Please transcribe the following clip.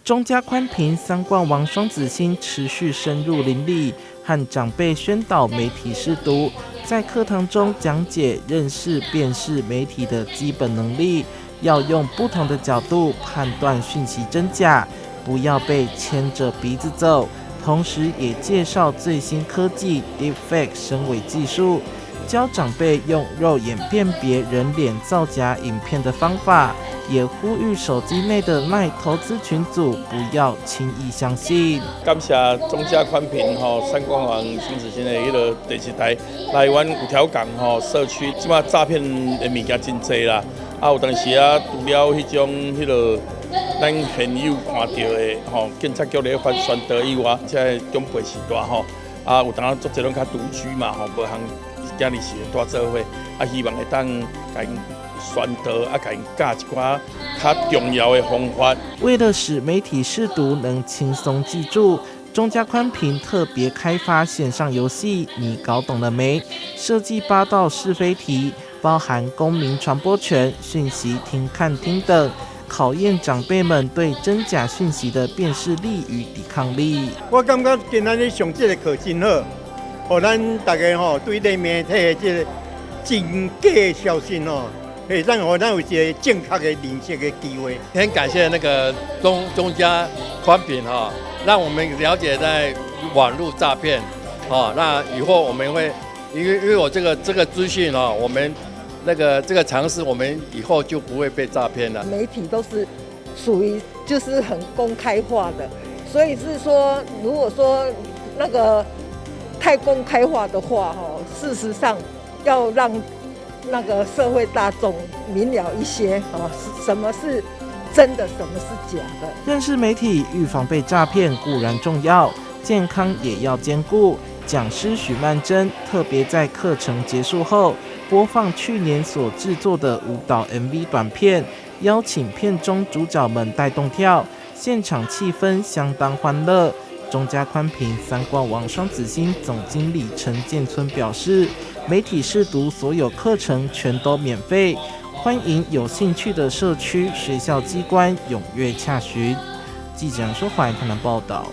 中嘉寬頻三冠王雙子星持續深入鄰里，和長輩宣導媒體識讀，在課堂中講解認識辨識媒體的基本能力，要用不同的角度判斷訊息真假，不要被牽着鼻子走。同時也介紹最新科技 Deepfake 深偽技術，教長輩用肉眼辨別人臉造假影片的方法，也呼籲手機內的 LINE 投資群組不要輕易相信。感謝中嘉寬頻吼三冠王雙子星的彼个電視台來阮五條港吼社區，這擺詐騙的物件真濟啦，啊有當時啊，除了彼種彼个咱現有看著的吼，警察局咧發宣導以外，這个長輩時代吼，啊有當足濟攏較獨居嘛吼，無通囝兒是會蹛做伙，啊希望會當共𪜶宣導，啊共𪜶教一寡較重要的方法。為了使媒體識讀能輕鬆記住，中嘉寬頻特別開發線上遊戲，你搞懂了沒？設計八道是非題，包含公民傳播權、訊息聽看聽等，考驗長輩們對真假訊息的辨識力與抵抗力。我感覺今仔日上這個課真好，予咱大家吼對這媒體的這個真假消息吼，會當予咱有一個正確的認識的機會。很感謝那個中嘉寬頻哈，讓我們了解在網路詐騙，哦，那以後我們會因為我這個資訊哦，我們那個這個常識，我們以後就不會被詐騙了。媒體都是屬於就是很公開化的，所以是說，如果說那個太公開化的話，哈，事實上要讓那個社會大眾明了一些，哦，什麼是真的，什麼是假的。認識媒體，預防被詐騙固然重要，健康也要兼顧。講師許曼珍特別在課程結束後，播放去年所製作的舞蹈 MV 短片，邀請片中主角們帶動跳，現場氣氛相當歡樂。中嘉寬頻三冠王雙子星總經理陳建村表示，媒體識讀所有課程全都免費，歡迎有興趣的社區、學校機關踴躍洽詢。記者楊淑懷台南報道。